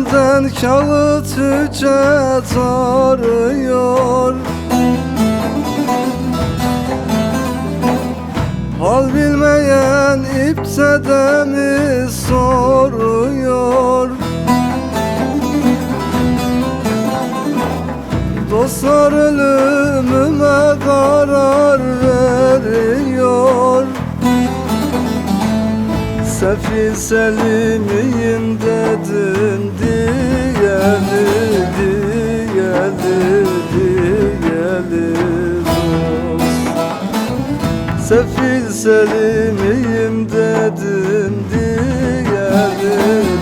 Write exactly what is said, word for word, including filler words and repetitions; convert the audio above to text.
Elden kağıt hücce tarıyor. Hal bilmeyen ipte de mi soruyor? Dostlar ölümüme karar veriyor. Sefil Selim'iyim dedim diyeli, diyeli, diyeli dost. Sefil Selim'iyim dedim diyeli